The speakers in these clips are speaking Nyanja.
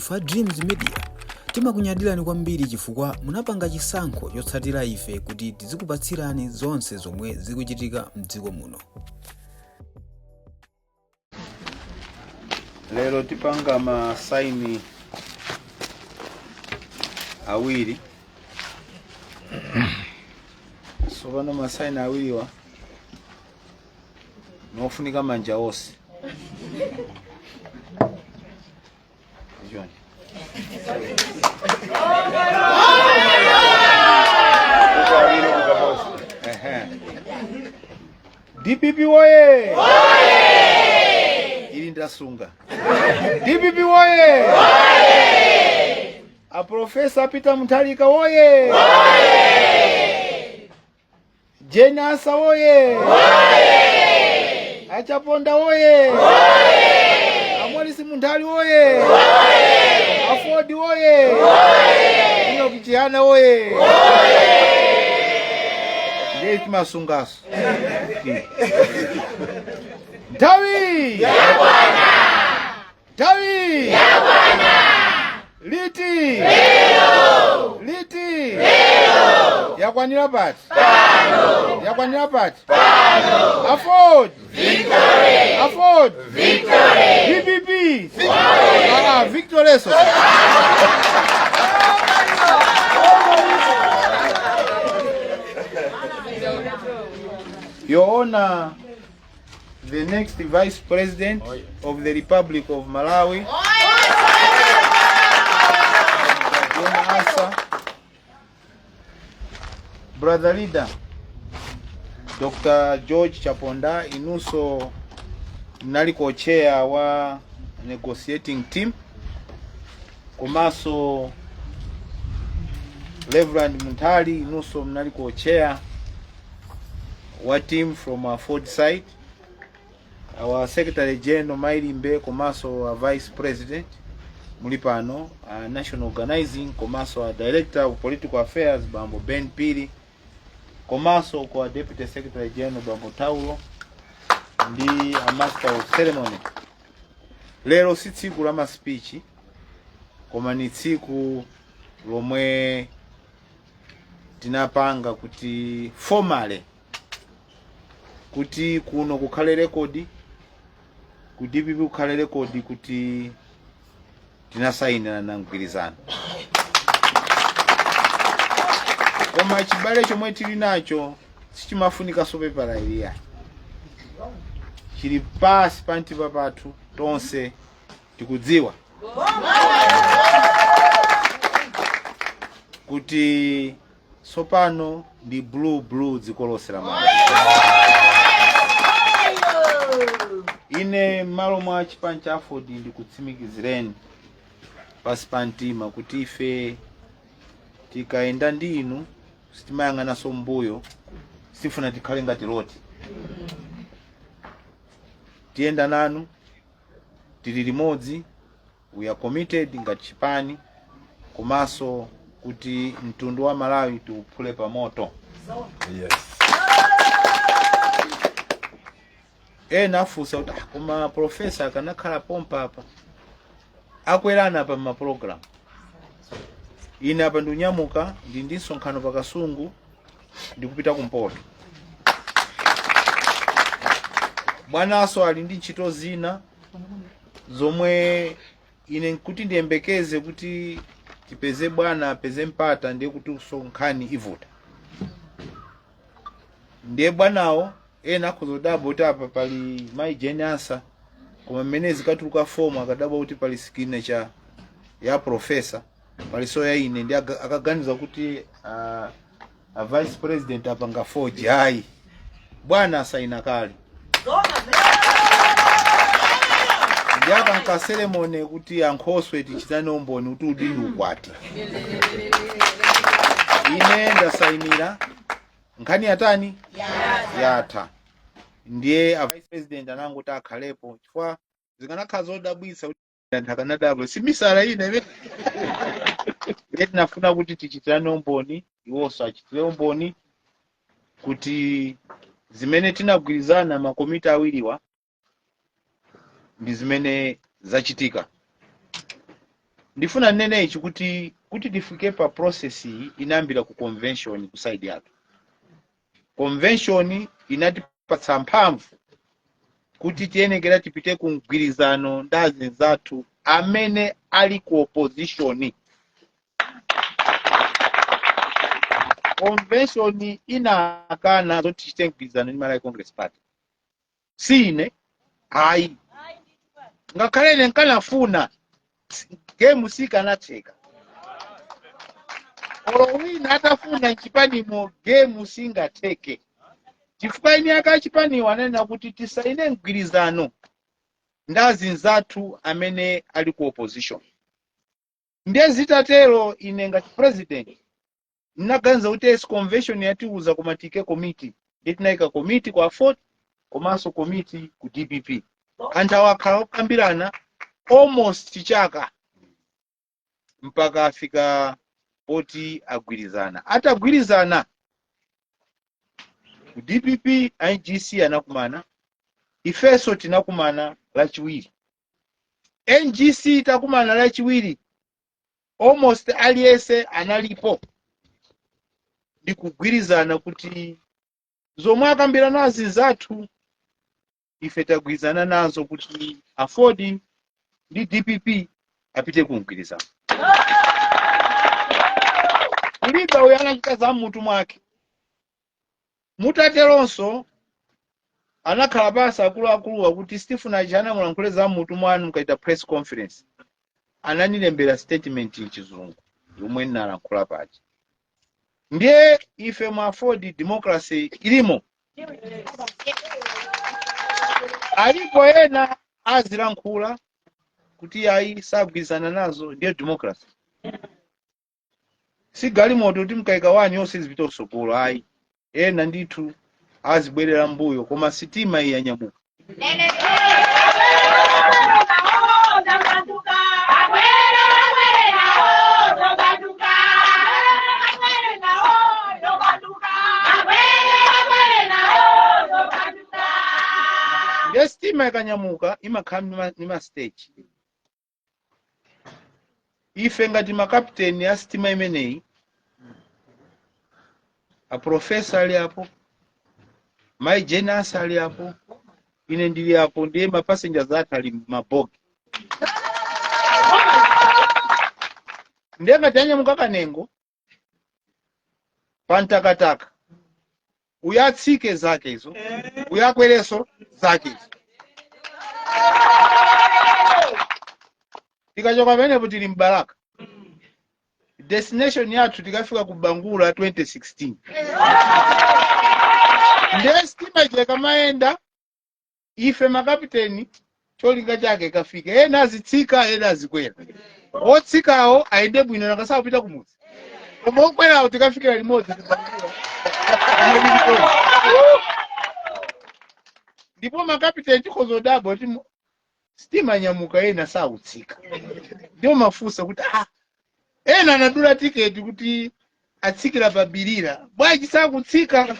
Ife a Dreams Media timakunyadirani kwambiri chifukwa munapanga chisankho chotsatira ife kuti tizikupatsirani zonse zomwe zikuchitika mdziko muno. Lero tipanga masaini awiri. Sopano masaini awiriwa nofunika manja onse. John. Ehe. DPP woye! Ili ndasunga. DPP woye! A Professor Peter Mutharika woye! Jane Ansah woye! Achaponda woye! A Maurice Munthali woye! Aford woye! Enoch Chihana woye! Ndiye timasungaso. Nthawi! Nthawi! Yakwana! Liti? Lero! Liti? Lero! Yakwanira pati? Pano! Yakwanira pati? Pano! Aford! Victory! Aford! Victory! DPP! Victory! Ah, victory so. Your Honor, the next Vice President of the Republic of Malawi, Jane Ansah, Brother Leader, Dr. George Chaponda, inunso mnali co-chair wa negotiating team, komanso Reverend Munthali, inunso mnali co-chair wa team from Aford side, our secretary general Mai Limbe komanso our vice president muli pano, our national organizing komanso our director of political affairs Bambo Ben Phiri, komanso kwa deputy secretary general Bambo Taulo ndi a master of ceremony. Lero si tsiku la maspeech, koma ni tsiku lomwe tinapanga kuti formally kuti kuno kukhale record, ku DPP kukhale record kuti tinasayinirana mgwirizano. Koma chibale chomwe tili nacho sichimafunikanso pepala iliya, chili pasi pa mtima pathu tonse tikudziwa kuti tsopano ndi blue blue dziko lonse la Malawi. Ine m'malo mwa chipani cha Aford ndikutsimikizireni pasi pa mtima kuti ife tikayenda ndi inu sitimayang'ananso mbuyo, sitifuna tikhale ngati Loti. Tiyenda nanu, tili limodzi, we are committed ngati chipani komanso kuti mtundu wa Malawi tiuphule pa moto. Yes. Ena afunsa kuti ah, koma professor akanakhala pompa apa akwerana apa mmaprogram. Ine apa ndikunyamuka, ndi ndi msonkhano pa Kasungu, ndikupita kumpoto. Bwanaso ali ndi ntchito zina zomwe ine nkuti ndiyembekeze kuti tipeze bwana apeze mpata, ndiye kuti nkhani ivuta. Ndiye bwanawo ena akhoza kudabwa kuti apa pali mayi Jane Ansah, koma mmene zikatuluka fomu akadabwa kuti pali signature ya professor, paliso ya ine, ndi akaganiza kuti a vice president apanga forge. Ayi, bwana asaina kale. Ndi aka nkaseremone kuti ankhoswe tichitane umboni kuti udindi ukwati. Ine ndasayinira, nkhani yatani yatha. Ndiye a vice president anangoti akhalepo, chifukwa zikanakhala zodabwitsa kuti anthu akanadabwa si misala ina imene. Ndiye tinafuna kuti tichitirane umboni, iwonso achitire umboni kuti zimene tinagwirizana makomiti awiriwa ndi zimene zachitika. Ndifuna nnene ichi kuti tifike pa process iyi, inayambira ku convention. Ku side yathu, convention inatipatsa mphamvu kuti tiyenekera tipite ku mgwirizano ndi azinzathu amene ali ku opposition. Convention inakana zoti tichite mgwirizano ndi Malawi Congress Party. Si ine ayi, ngakhale ine nkanafuna, game sikanatheka. Olo wina atafuna mchipanimo, game singatheke, chifukwa eni ake achipaniwo ananena kuti tisaine mgwirizano ndi azinzathu amene ali ku opposition. Ndiye zitatero, ine ngati president ndinaganiza kuti yes, convention yatiuza, koma tiyike komiti. Ndiye tinayika komiti ku AFORD komanso komiti ku DPP. Anthu awo akhala okambirana almost chaka mpaka afika poti agwirizana. Atagwirizana ku DPP, NGC anakumana, ifenso tinakumana Lachiwiri. NGC takumana Lachiwiri, almost aliyense analipo, ndi kugwirizana kuti zomwe akambirana azinzathu ife tagwirizana nazo, kuti AFORD ndi DPP apite ku mgwirizano. Kulibe uyo anachita za mmutu mwake. Mutateronso, anakhala pasi akuluakuluwa kuti sitifuna chana mulankhule za mmutu mwanu mukaita press conference. Ananilembera statement m'Chizungu yomwe ndinalankhula paja. Ndiye ife mu AFORD democracy ilimo. Alipo ena azilankhula kuti ayi, sagwirizana nazo. Ndiye democracy. Si galimoto kuti mkaika wani yonse izipita kutsogolo, ayi, ena ndithu azibwerera mbuyo, koma sitima iyi yanyamuka. Ndiye sitima ikanyamuka imakhala ndi ma stage. Ife ngati makapteni a sitima imeneyi, aprofesa ali apo, mai Jenas ali apo, ine ndili apo, ndiye ma passengers athu ali ma bogie. Ndiye ngati anyamuka Kanengo pantakataka, uyatsike zake izo, uyakwereso zake izo. Tikachoka pamenepo tili mBalaka, destination yathu tikafika ku Bangula 2016. Ndiye sitima ija ikamayenda, ife makapiteni cholinga chake ikafika, ena azitsika, ena azikwera. Otsikawo ayende bwino, nakasakupita kumudzi, koma okwerawo tikafikira limodzi ku Bangula. Ndipo makapiteni tikhozodabwa kuti sitima nyamuka, ena sautsika. Ndiwo mafunsa kuti ah, ena anadula tiketi kuti atsikira pa Bilira, bwanji sakutsika?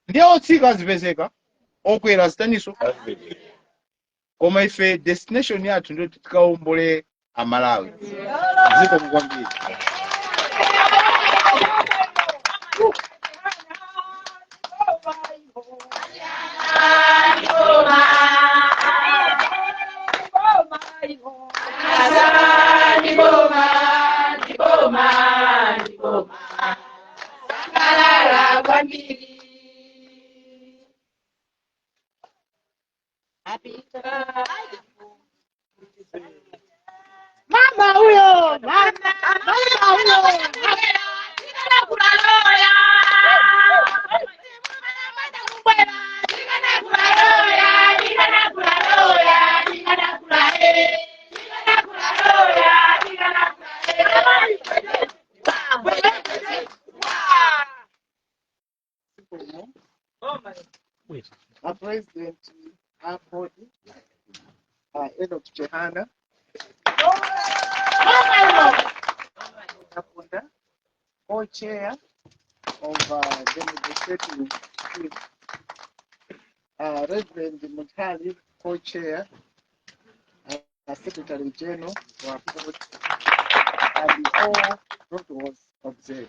Ndiye otsika azipezeka, okwera azitaniso. Koma ife destination yathu ndiyo tikawombole Amalawi. Zikomo kwambiri. Kwambiri. Mama huyo, mama, mama huyo. A president AFORD, Enoch Chihana, Kapunda, co-chair of the negotiating team, Reverend Mutali, co-chair, A Secretary General wa AFORD and all protocols observed.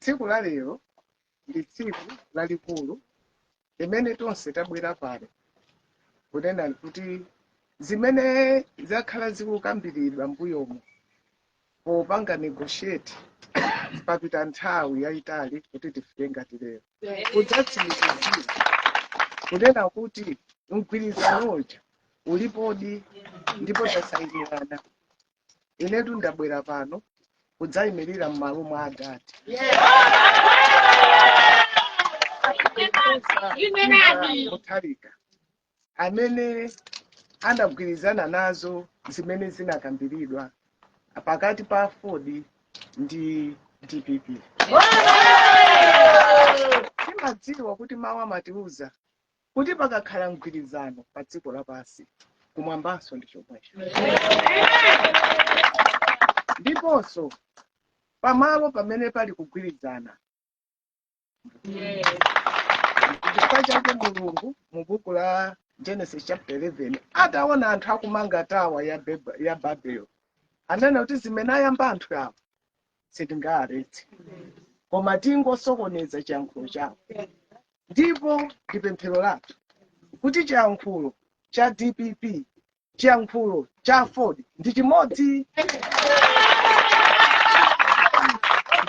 Tsiku la lero ndi tsiku lalikulu limene tonse tabwera pano kunena kuti zimene zakhala zikukambiridwa mbuyomu popanga negotiate, papita nthawi yayitali kuti tifike ngati lero kudzatsimikizira kunena kuti mgwirizano uja ulipodi ndipo tasayinirana. Inetu ndabwera pano kudzayimirira m'malo mwa adati Mutharika amene anagwirizana nazo zimene zinakambiridwa pakati pa AFORD ndi DPP. Timadziwa kuti mawu amatiuza kuti pakakhala mgwirizano pa dziko lapansi, kumwambanso ndi chomwecho. Ndiponso pamalo pamene pali kugwirizana, chifukwa chake Mulungu mu buku la Genesis chapter 11, ataona anthu akumanga tower ya Babel, anena kuti zimene ayamba anthu awo sitingaaretse, koma tingosokoneza chiyankhulo chawo. Ndipo ndi pemphero lathu kuti chiyankhulo cha DPP, chiyankhulo cha AFORD ndi chimodzi,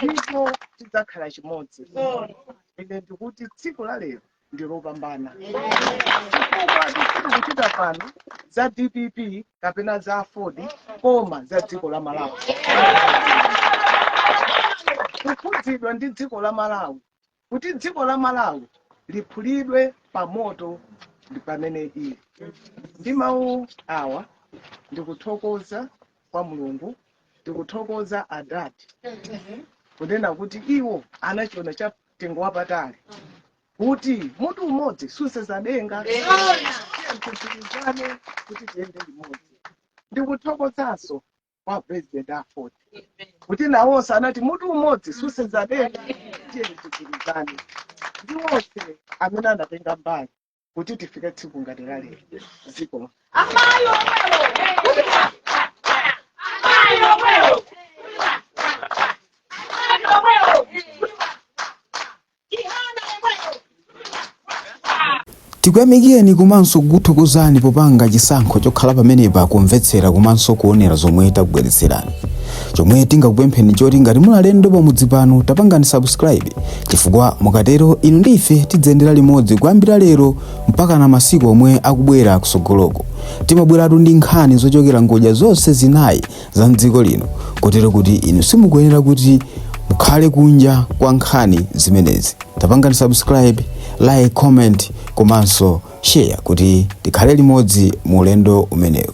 ndipo tidzakhala chimodzi. Ine ndikuti tsiku la lero ndi lopambana, chifukwa tikuchita pano za DPP kapena za AFORD, koma za dziko la Malawi, kukhudzidwa ndi dziko la Malawi, kuti dziko la Malawi liphulidwe pa moto ndi pamene ili. Ndi mawu awa, ndikuthokoza kwa Mulungu, ndikuthokoza adati kunena kuti iwo anachiona cha mtengo wapatali kuti mutu umodzi susenza denga, tigwirizane kuti tiyende limodzi. Ndikuthokozanso kwa President AFORD kuti nawonso anati mutu umodzi susenza denga, tiye tigwirizane, ndi wonse amene anatenga mbali kuti tifike tsiku ngati la lero. Ziko. Amayo wewe! Amayo wewe! Amayo wewe! Ihana wewe! Tikuyamikeni komanso kukuthokozani popanga chisankho chokhala pamenepa kumvetsera komanso kuonera zomwe takubweretserani. Chomwe tingakupempheni choti ngati muli alendo pamudzi pano, tapangani subscribe, chifukwa mukatero inu ndi ife tidzayendera limodzi kuyambira lero mpaka na masiku omwe akubwera kusogoloko. Timabweratu ndi nkhani zochokera ngodya zonse zinayi za mdziko lino, kotero kuti inu simukuyenera kuti mukhale kunja kwa nkhani zimenezi. Tapangani subscribe, like, comment komanso share kuti tikhale limodzi mu ulendo umenewu.